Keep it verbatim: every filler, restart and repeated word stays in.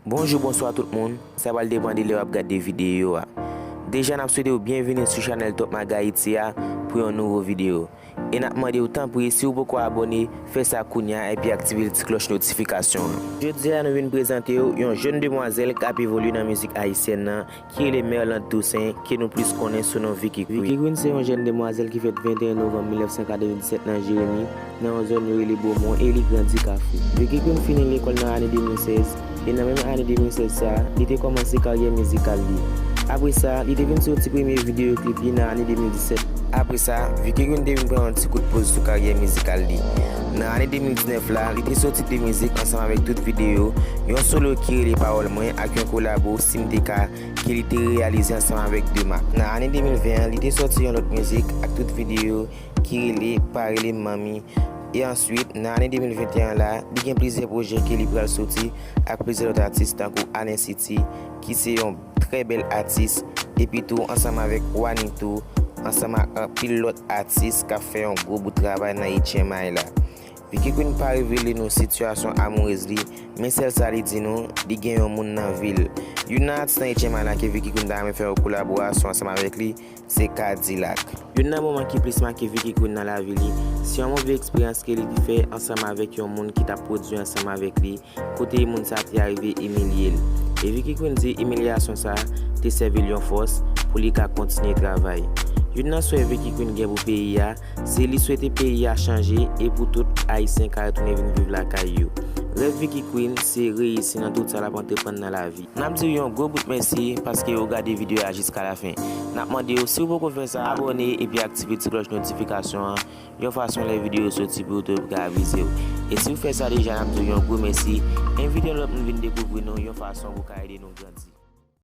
Bonjou, bonswa tout moun. Sa pral depann de lè w ap gade videyo a. Deja, n ap swete w byenvini sou chanèl Top Mag Haïti a pou yon nouvo videyo. E n ap mande w, tanpri, si w poko abòne, fè sa kounye a epi aktive ti klòch notifikasyon an. Jodi a, nou vin prezante w yon jèn demwazèl k ap evolye nan mizik ayisyèn nan, ki rele Merlande Toussaint, ke nou plis konnen sou non Vicky Queen. Vicky Queen se yon jèn demwazèl ki fèt venteyen novanm mil nèf san katrevenndisèt nan Jeremi, nan yon zòn yo rele Bomon, e li grandi Kafou. Vicky Queen fini lekòl nan ane de mil sèz, e nan menm ane de mil sèz sa a, li te kòmanse karyè mizikal li. Apre sa, li te vin soti premye videyo klip li nan ane de mil disèt. Apre sa, Vicky Queen te vin pran yon ti kout poz sou karyè mizikal li. Nan ane de mil diznèf la, li te soti de mizik ansanm avèk tout videyo, yon solo ki rele Pawòl Mwen ak yon kolabo, Si m te ka, ke li te reyalize ansanm avèk Dema. Nan ane de mil ven an, li te sòti yon lòt mizik ak tout videyo ki rele Pa Rele M Manmi. E answit, nan ane de mil venteyen la, li gen plizyè pwojè ke li pral soti ak plizyè lòt atis tankou Alain City, ki se yon trè bèl atis, epi tou ansanm avèk Wanito, ansanm ak anpil lòt atis k ap fè yon gwo bout travay nan H M I la. Vicky Queen pa revele nou sitiyasyon amourèz li, men sèl sa li di nou, li gen yon moun nan vi l. Youn nan atis nan H M I la ke Vicky Queen ta renmen fè yon kolaborasyon ansanm avèk li, se K-Dilak. Youn nan moman ki plis make Vicky Queen nan lavi li, se yon move eksperyans ke li te fè ansanm avèk yon moun ki t ap pwodui ansanm avèk li, kote moun sa te arive imilye l. E Vicky Queen di imilyasyon sa te sèvi l yon fòs pou li ka kontinye travay. Youn nan swè Vicky Queen gen pou peyi a, se li swete peyi a chanje e pou tout Ayisyen ka retounen vin viv lakay yo. Rèv Vicky Queen se reyisi nan tout sa l ap antreprann nan lavi. N ap di w yon gwo bout mèsi paske w gade videyo a jiska lafen. N ap mande w, si w poko fè sa, abòne epi aktive ti klòch notifikasyon an, yon fason lè videyo soti pou YouTube ka avize w. E si w fè sa deja, n ap di w yon gwo mèsi. Envite yon lòt moun vin dekouvri nou yon fason pou ka ede nou grandi.